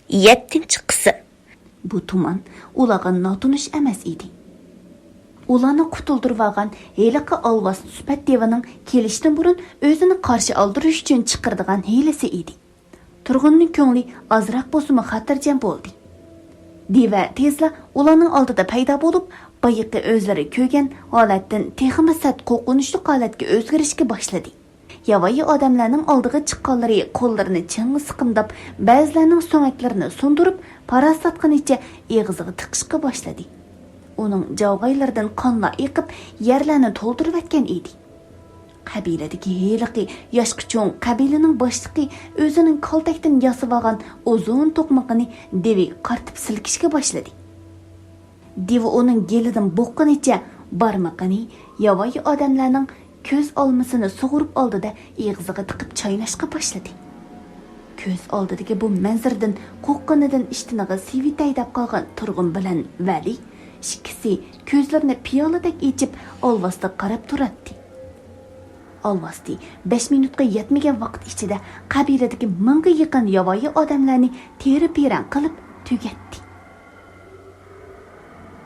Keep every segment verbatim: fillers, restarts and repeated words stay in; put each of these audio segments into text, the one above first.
يەتتىنچى قىسىم. بۇ تۇمان ئۇلارغا ناتونۇش ئەمەس ئىدى. ئۇلارنى قۇتۇلدۇرۇۋالغان ھېلىقى ئالۋاس سۈپەت دېۋىنىڭ كېلىشتىن بۇرۇن ئۆزىنى قارشى ئالدۇرۇش ئۈچۈن چىقىرىدىغان ھىيلىسى ئىدى. تۇرغۇننىڭ كۆڭلى ئازراق بولسىمۇ خاتىرجەم بولدى. دېۋە تېزلا ئۇلارنىڭ ئالدىدا پەيدا بولۇپ، بايىقى ئۆزلىرى كۆرگەن ھالەتتىن تېخىمۇ سەت قورقۇنچلۇق ھالەتكە ئۆزگىرىشكە باشلىدى. ياۋايى ئادەملەرنىڭ ئالدىغا چىققانلىرى قوللىرىنى چىڭ سىقىمداپ، بەزىلەرنىڭ سۆڭەكلىرىنى سۇندۇرۇپ، پاراساتقىنىچە ئېغىزىغا تىقىشقا باشلىدى. ئۇنىڭ جاۋغايلىرىدىن قانلار ئېقىپ، يەرلەرنى تولدۇرۇۋەتكەن ئىدى. قەبىلىدىكى ھېلىقى ياشقا چوڭ قەبىلىنىڭ باشلىقى ئۆزىنىڭ كالتەكتىن ياسىۋالغان ئۇزۇن توقمىقىنى دېۋىگە قارىتىپ سىلكىشكە باشلىدى. دېۋى ئۇنىڭ گېلىدىن بوغقىنىچە بارمىقىنى ياۋايى ئادەملەرنىڭ كۆز ئالمىسىنى سۇغۇرۇپ ئالدىدا ئېغىزىغا تىقىپ چايناشقا باشلىدى. كۆز ئالدىدىكى بۇ مەنزىرىدىن قورققىنىدىن ئىشتىنىغا سىۋىتەي دەپ قالغان تۇرغۇن بىلەن ۋەلى ئىككىسى كۆزلىرىنى پىيالىدەك ئېچىپ ئالۋاستىغا قاراپ تۇراتتى. ئالۋاستى بەش مىنۇتقا يەتمىگەن ۋاقىت ئىچىدە قەبىلىدىكى مىڭغا يېقىن ياۋايى ئادەملەرنى تېرە-پېرەڭ قىلىپ تۈگەتتى.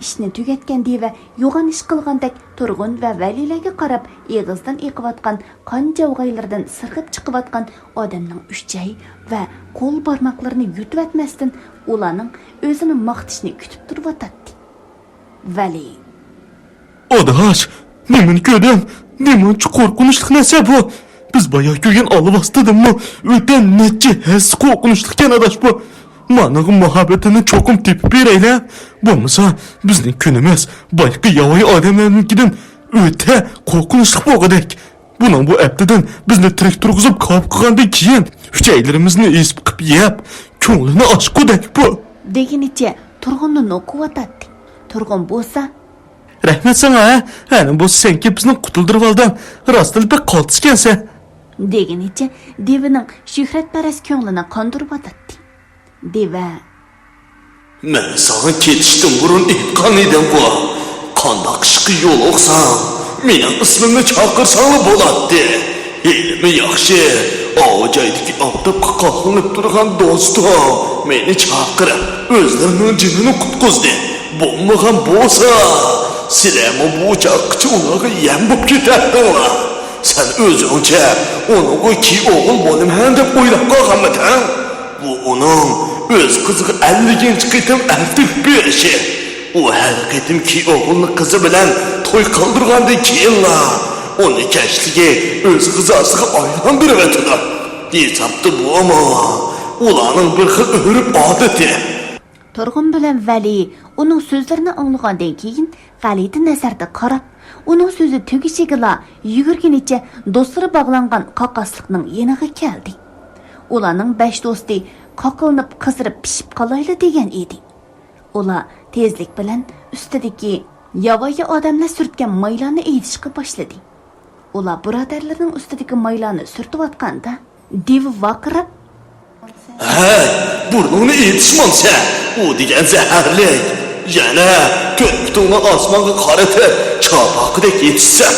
ئىشنى تۈگەتكەن دېۋە يوغان ئىش قىلغاندەك تۇرغۇن ۋە ۋەلىلەرگە قاراپ ئېغىزدىن ئېقىۋاتقان قان جاۋغايلىرىدىن سىرغىپ چىقىۋاتقان ئادەمنىڭ ئۈچەي ۋە قول بارماقلىرىنى يۇتۇۋەتمەستىن ئۇلارنىڭ ئۆزىنى ماختىشىنى كۈتۈپ تۇرۇۋاتاتتى. ۋەلى. ئاداش، نېمىنى كۆردۈم؟ نېمانچە قورقۇنچلۇق نەرسە بۇ؟ بىز بايا كۆرگەن ئالۋاستىدىنمۇ ئۆتە نەچچە ھەسسە قورقۇنچلۇقكەن ئاداش بۇ. مانىڭغا مۇھەببىتىنى چوقۇم تېپىپ بېرەيلى. بولمىسا بىزنىڭ كۈنىمىز بايىقى ياۋايى ئادەملەرنىڭكىدىن ئۆتە قورقۇنچلۇق بولغۇدەك. بۇنىڭ بۇ ئەپتىدىن بىزنى تىرىك تۇرغۇزۇپ كاپ قىلغاندىن كېيىن، ئۈچەيلىرىمىزنى ئېسىپ قىپ يەپ، كۆڭلىنى ئاچقۇدەك بۇ. دېگىنىچە تۇرغۇننى نوقۇۋاتاتتى. تۇرغۇن بولسا. رەھمەت ساڭا، ھە؟ ھەنە بولسا سەنكى بىزنى قۇتۇلدۇرۇۋالدىڭ. راستلا بەك قالتىس ئىكەنسەن. دېگىنىچە دېۋىنىڭ شۆھرەتپەرەس كۆڭلىنى قاندۇرۇۋاتاتتى. دېۋە. مەن ساڭا كېتىشتىن بۇرۇن ئېيتقان ئىدىمغۇ، قانداق ئىشقا يولۇقساڭ، مېنىڭ ئىسمىمنى چاقىرساڭلا بولاتتى. ھېلىمۇ ياخشى، ئاۋۇ جايدىكى ئاپتاپقا قاقلىنىپ تۇرغان دوستۇم مېنى چاقىرىپ، ئۆزلىرىنىڭ جېنىنى قۇتقۇزدى. بولمىغان بولسا، سىلەرمۇ بۇ چاغقىچە ئۇلارغا يەم بولۇپ كېتەتتىڭلار. سەن ئۆزۈڭچە ئۇنىڭغا كىي ئوغۇل بولىمەن دەپ ئويلاپ قالغانمىدىڭ؟ بۇ ئۇنىڭ ئۆز قىزىغا ئەللىكىنچى قېتىم ئەر تېپىپ بېرىشى. ئۇ ھەر قېتىم كىي ئوغۇلنى قىزى بىلەن توي قىلدۇرغاندىن كېيىنلا، ئۇنى كەچلىكى ئۆز غىزاسىغا ئايلاندۇرۇۋېتىدۇ. ھېسابتا بۇمۇ ئۇلارنىڭ بىر خىل ئۆرپ-ئادىتى. تۇرغۇن بىلەن ۋەلى ئۇنىڭ سۆزلىرىنى ئاڭلىغاندىن كېيىن، غەلىتە نەزەردە قاراپ، ئۇنىڭ سۆزى تۈگىشىگىلا يۈگۈرگىنىچە دوستلىرى باغلانغان قاقاسلىقنىڭ يېنىغا كەلدى. ئۇلارنىڭ بەش دوستى قاقىلىنىپ قىزىرىپ پىشىپ قالايلا دېگەن ئىدى. ئۇلار تېزلىك بىلەن ئۈستىدىكى ياۋايى ئادەملەر سۈرتكەن مايلارنى ئېيتىشقا باشلىدى. ئۇلار بۇرادەرلىرىنىڭ ئۈستىدىكى مايلارنى سۈرتۈۋاتقاندا، دېۋى ۋارقىراپ. ھەي، بۇرنۇڭنى ئېيتىشمامسەن؟ ئۇ دېگەن زەھەرلىك. يەنە تۆت پۇتۇڭنى ئاسمانغا قارىتىپ، چاپاقىدەك يېتىشسەن.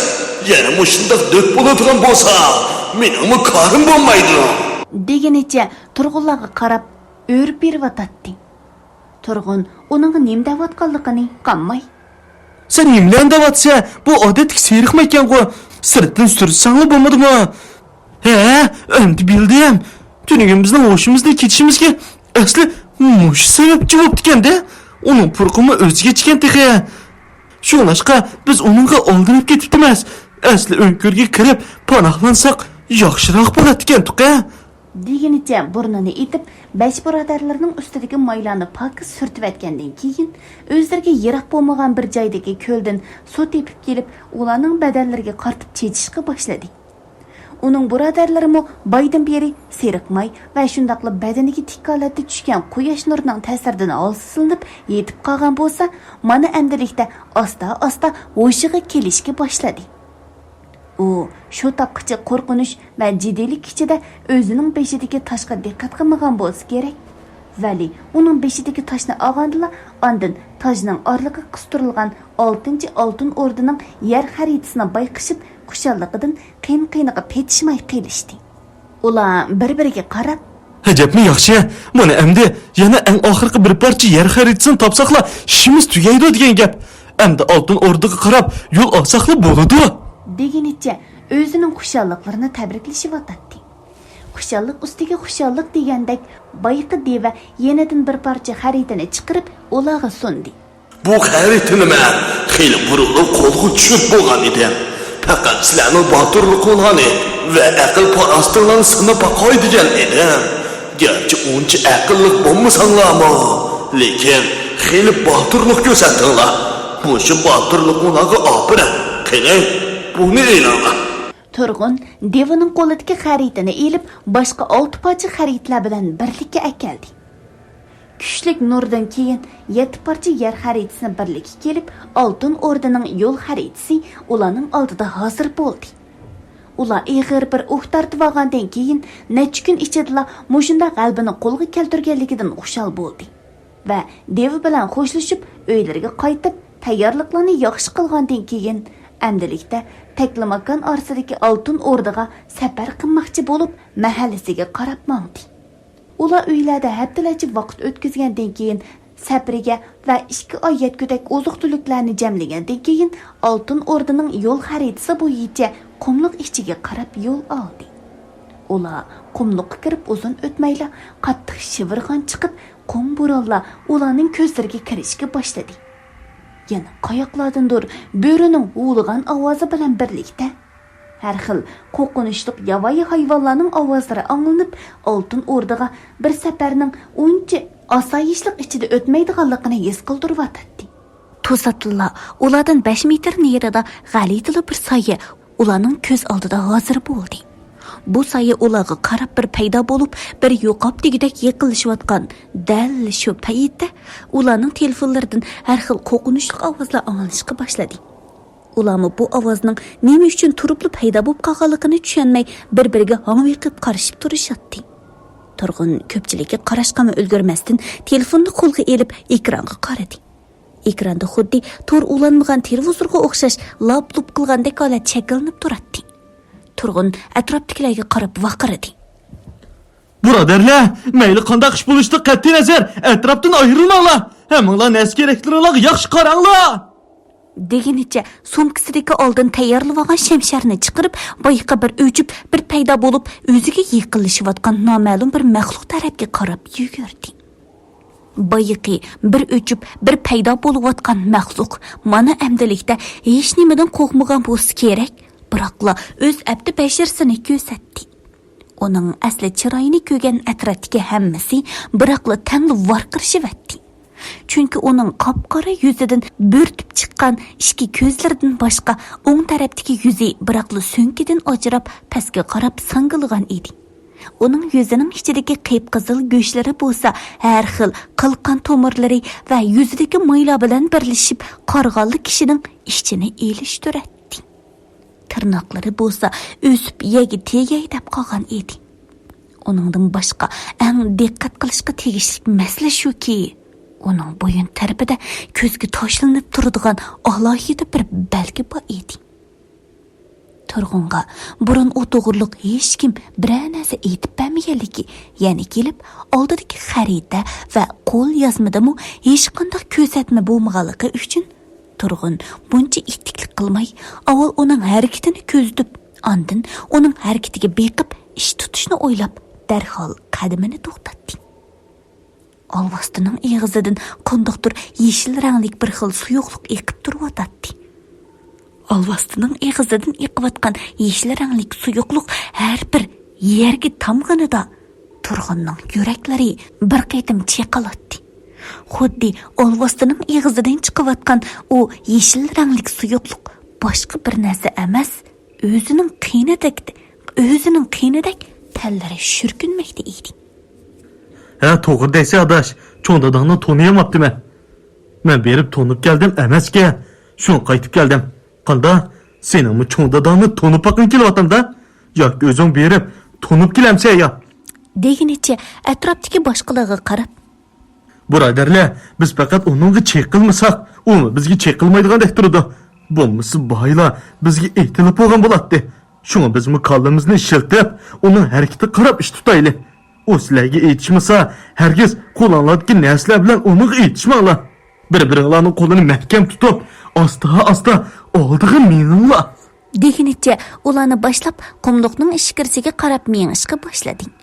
يەنە مۇشۇنداق دۆت بولىدىغان بولسا، مېنىڭمۇ كارىم بولمايدۇ. دېگىنىچە تۇرغۇنلارغا قاراپ ئۆرۈپ بېرىۋاتاتتى. تۇرغۇن ئۇنىڭغا نېمە دەۋاتقانلىقىنى ئۇقالماي. سەن نېمىلەرنى دەۋاتىسەن؟ بۇ ئادەتتىكى سېرىقمۇ ئىكەنغۇ؟ سىرتتىن سۈرتسەڭلا بولمىدىمۇ؟ ھە، ئەمدى بىلدىم. تۈنۈگۈن بىزنىڭ ھوشىمىزدىن كېتىشىمىزگە ئەسلى مۇشۇ سەۋەبچى بوپتىكەن-دە. ئۇنىڭ پۇرىقىمۇ ئۆزگىچىكەن تېخى. شۇڭلاشقا بىز ئۇنىڭغا ئالدىنىپ كېتىپتىمىز. ئەسلى ئۆڭكۈرگە كىرىپ پاناھلانساق ياخشىراق بولاتتىكەن تۇقى. دېگىنىچە بۇرنىنى ئېتىپ، بەش بۇرادەرلىرىنىڭ ئۈستىدىكى مايلارنى پاكىز سۈرتۈۋەتكەندىن كېيىن، ئۆزلىرىگە يىراق بولمىغان بىر جايدىكى كۆلدىن سۇ تېپىپ كېلىپ، ئۇلارنىڭ بەدەنلىرىگە قارىتىپ چېچىشقا باشلىدى. ئۇنىڭ بۇرادەرلىرىمۇ بايدىن بېرى سېرىقماي ۋە شۇنداقلا بەدىنىگە تىك ھالەتتە چۈشكەن قۇياش نۇرىنىڭ تەسىرىدىن ھالسىزلىنىپ يېتىپ قالغان بولسا، مانا ئەمدىلىكتە ئاستا-ئاستا ھوشىغا كېلىشكە باشلىدى. ئۇ شۇ تاپقىچە قورقۇنچ ۋە جىددىيلىك ئىچىدە ئۆزىنىڭ بېشىدىكى تاشقا دىققەت قىلمىغان بولسا كېرەك. ۋەلى ئۇنىڭ بېشىدىكى تاشنى ئالغاندىلا، ئاندىن تاجنىڭ ئارىلىقىغا قىستۇرۇلغان ئالتىنچى ئالتۇن ئوردىنىڭ يەر خەرىتىسىنى بايقىشىپ، خۇشاللىقىدىن قىن-قىنىغا پېتىشماي قېلىشتى. ئۇلار بىر-بىرىگە قاراپ، ئەجەبمۇ ياخشى. مانا ئەمدى يەنە ئەڭ ئاخىرقى بىر پارچە يەر خەرىتىسىنى تاپساقلا، ئىشىمىز تۈگەيدۇ دېگەن گەپ. ئەمدى ئالتۇن ئوردىغا قاراپ يول ئالساقلا بولىدۇ. دېگىنىچە ئۆزىنىڭ خۇشاللىقلىرىنى تەبرىكلىشىۋاتاتتى. خۇشاللىق ئۈستىگە خۇشاللىق دېگەندەك، بايىقى دېۋە يېنىدىن بىر پارچە خەرىتىنى چىقىرىپ ئۇلارغا سۇندى. بۇ خەرىتىنى مەن خېلى بۇرۇنلا قولغا چۈشۈرۈپ بولغان ئىدىم. پەقەت سىلەرنىڭ باتۇرلۇقۇڭلارنى ۋە ئەقىل-پاراسىتىڭلارنى سىناپ باقاي دېگەن ئىدىم. گەرچە ئۇنچە ئەقىللىق بولمىساڭلارمۇ، لېكىن خېلى باتۇرلۇق كۆرسەتتىڭلار. مۇشۇ باتۇرلۇقۇڭلارغا ئاپىرىن. قېنى، بۇنى ئېلىڭلار. تۇرغۇن دېۋىنىڭ قولىدىكى خەرىتىنى ئېلىپ، باشقا ئالتە پارچە خەرىتىلەر بىلەن بىرلىككە ئەكەلدى. كۈچلۈك نۇردىن كېيىن يەتتە پارچە يەر خەرىتىسىنى بىرلىككە كېلىپ، ئالتۇن ئوردىنىڭ يول خەرىتىسى ئۇلارنىڭ ئالدىدا ھازىر بولدى. ئۇلار ئېغىر بىر ئۇھ تارتىۋالغاندىن كېيىن، نەچچە كۈن ئىچىدىلا مۇشۇنداق غەلىبىنى قولغا كەلتۈرگەنلىكىدىن خۇشال بولدى ۋە دېۋى بىلەن خوشلىشىپ، ئۆيلىرىگە قايتىپ، تەييارلىقلارنى ياخشى قىلغاندىن كېيىن، ئەمدىلىكتە تەكلىماكان ئارىسىدىكى ئالتۇن ئوردىغا سەپەر قىلماقچى بولۇپ، مەھەللىسىگە قاراپ ماڭدى. ئۇلار ئۆيلەردە ھەپتىلەرچە ۋاقىت ئۆتكۈزگەندىن كېيىن، سەپىرىگە ۋە ئىككى ئاي يەتكۈدەك ئوزۇق-تۈلۈكلەرنى جەملىگەندىن كېيىن، ئالتۇن ئوردىنىڭ يول خەرىتىسى بويىچە قۇملۇق ئىچىگە قاراپ يول ئالدى. ئۇلار قۇملۇققا كىرىپ ئۇزۇن ئۆتمەيلا، قاتتىق شىۋىرغان چىقىپ، قۇم بورانلار ئۇلارنىڭ كۆزلىرىگە كىرىشكە باشلىدى. يەنە قاياقلاردىندۇر بۆرىنىڭ ھۇۋلىغان ئاۋازى بىلەن بىرلىكتە، ھەر خىل قورقۇنچلۇق ياۋايى ھايۋانلارنىڭ ئاۋازلىرى ئاڭلىنىپ، ئالتۇن ئوردىغا بىر سەپەرنىڭ ئۇنچە ئاسايىشلىق ئىچىدە ئۆتمەيدىغانلىقىنى ھېس قىلدۇرۇۋاتاتتى. توساتتىنلا ئۇلاردىن بەش مېتىر نېرىدا غەلىتىلا بىر سايە ئۇلارنىڭ كۆز ئالدىدا ھازىر بولدى. بۇ سايە ئۇلارغا قاراپ بىر پەيدا بولۇپ، بىر يوقاپ دېگۈدەك يېقىنلىشىۋاتقان. دەل شۇ پەيتتە ئۇلارنىڭ تېلېفونلىرىدىن ھەر خىل قورقۇنچلۇق ئاۋازلار ئاڭلىنىشقا باشلىدى. ئۇلارمۇ بۇ ئاۋازنىڭ نېمە ئۈچۈن تۇرۇپلا پەيدا بولۇپ قالغانلىقىنى چۈشەنمەي، بىر-بىرىگە ھاڭۋېقىپ قارىشىپ تۇرۇشاتتى. تۇرغۇن كۆپچىلىككە قاراشقىمۇ ئۈلگۈرمەستىن، تېلېفوننى قولىغا ئېلىپ، ئېكرانغا قارىدى. ئېكراندا خۇددى تور ئۇلانمىغان تېلېۋىزورغا ئوخشاش لاپ-لۇپ قىلغاندەك ھالەت شەكىللىنىپ تۇراتتى. تۇرغۇن ئەتراپتىكىلەرگە قاراپ ۋارقىرىدى. بۇرادەرلەر، مەيلى قانداق ئىش بولۇشىدىن قەتئىينەزەر، ئەتراپتىن ئايرىلماڭلار. ھەممىڭلار نەرسە-كېرەكلىرىڭلارغا ياخشى قاراڭلار. دېگىنىچە سومكىسىدىكى ئالدىن تەييارلىۋالغان شەمشەرنى چىقىرىپ، بايىقى بىر ئۆچۈپ، بىر پەيدا بولۇپ، ئۆزىگە يېقىنلىشىۋاتقان نامەلۇم بىر مەخلۇق تەرەپكە قاراپ يۈگۈردى. بايىقى بىر ئۆچۈپ، بىر پەيدا بولۇۋاتقان مەخلۇق مانا ئەمدىلىكتە ھېچنېمىدىن قورقمىغان بولسا كېرەك، بىراقلا ئۆز ئەبدى بەشىرىسىنى كۆرسەتتى. ئۇنىڭ ئەسلى چىرايىنى كۆرگەن ئەتراپتىكى ھەممىسى بىراقلا تەڭلا ۋارقىرىشىۋەتتى. چۈنكى ئۇنىڭ قاپقارا يۈزىدىن بۆرتۈپ چىققان ئىككى كۆزلىرىدىن باشقا ئوڭ تەرەپتىكى يۈزى بىراقلا سۆڭىكىدىن ئاجراپ پەسكە قاراپ ساڭگىلىغان ئىدى. ئۇنىڭ يۈزىنىڭ ئىچىدىكى قىپقىزىل گۆشلىرى بولسا ھەر خىل قىلقان تومۇرلىرى ۋە يۈزىدىكى مايلار بىلەن بىرلىشىپ قارىغانلا كىشىنىڭ ئىچىنى ئېلىشتۇراتتى. تىرناقلىرى بولسا ئۆسۈپ يەرگە تېگەي دەپ قالغان ئىدى. ئۇنىڭدىن باشقا ئەڭ دىققەت قىلىشقا تېگىشلىك مەسىلە شۇكى، ئۇنىڭ بويۇن تەرىپىدە كۆزگە تاشلىنىپ تۇرىدىغان ئالاھىدە بىر بەلگە بار ئىدى. تۇرغۇنغا بۇرۇن ئۇ توغرۇلۇق ھېچكىم بىرەر نەرسە ئېيتىپ بەرمىگەنلىكى، يەنە كېلىپ ئالدىدىكى خەرىتە ۋە قول يازمىدىمۇ ھېچقانداق كۆرسەتمە بولمىغانلىقى ئۈچۈن، تۇرغۇن بۇنچە ئىتتىكلىك قىلماي، ئاۋۋال ئۇنىڭ ھەرىكىتىنى كۆزىتىپ، ئاندىن ئۇنىڭ ھەرىكىتىگە بېقىپ ئىش تۇتۇشنى ئويلاپ، دەرھال قەدىمىنى توختاتتى. ئالۋاستىنىڭ ئېغىزىدىن قانداقتۇر يېشىل رەڭلىك بىر خىل سۇيۇقلۇق ئېقىپ تۇرۇۋاتاتتى. ئالۋاستىنىڭ ئېغىزىدىن ئېقىۋاتقان يېشىل رەڭلىك سۇيۇقلۇق ھەر بىر يەرگە تامغىنىدا تۇرغۇننىڭ يۈرەكلىرى بىر قېتىم چېقىلاتتى. خۇددى ئالۋاستىنىڭ ئېغىزىدىن چىقىۋاتقان ئۇ يېشىل رەڭلىك سۇيۇقلۇق باشقا بىر نەرسە ئەمەس، ئۆزىنىڭ قېنىدەك، ئۆزىنىڭ قېنىدەك تەنلىرى شۈركۈنمەكتە ئىدى. ھە، توغرا دەيسەن ئاداش، چوڭ داداڭنى تونۇيالماپتىمەن. مەن بېرىپ تونۇپ كەلدىم ئەمەسكەن، شۇڭا قايتىپ كەلدىم. قاندا، سېنىڭمۇ چوڭ داداڭنى تونۇپ باققۇڭ كېلىۋاتامدا؟ ياكى ئۆزۈڭ بېرىپ تونۇپ كېلەمسەن يا؟ دېگىنىچە ئەتراپتىكى باشقىلارغا قاراپ. بۇرادەرلەر، بىز پەقەت ئۇنىڭغا چېقىلمىساق، ئۇمۇ بىزگە چېقىلمايدىغاندەك تۇرىدۇ. بولمىسا باھايلا بىزگە ئېتىلىپ بولغان بولاتتى. شۇڭا بىزمۇ كاللىمىزنى ئىشلىتىپ، ئۇنىڭ ھەرىكىتىگە قاراپ ئىش تۇتايلى. ئۇ سىلەرگە ئېيتىشمىسا، ھەرگىز قولۇڭلاردىكى نەرسىلەر بىلەن ئۇنىڭغا ئېيتىشماڭلار. بىر-بىرىڭلارنىڭ قولىنى مەھكەم تۇتۇپ، ئاستا-ئاستا ئالدىغا مېڭىڭلار. دېگىنىچە ئۇلارنى باشلاپ، قۇملۇقنىڭ ئىچكىرىسىگە قاراپ مېڭىشقا باشلىدى.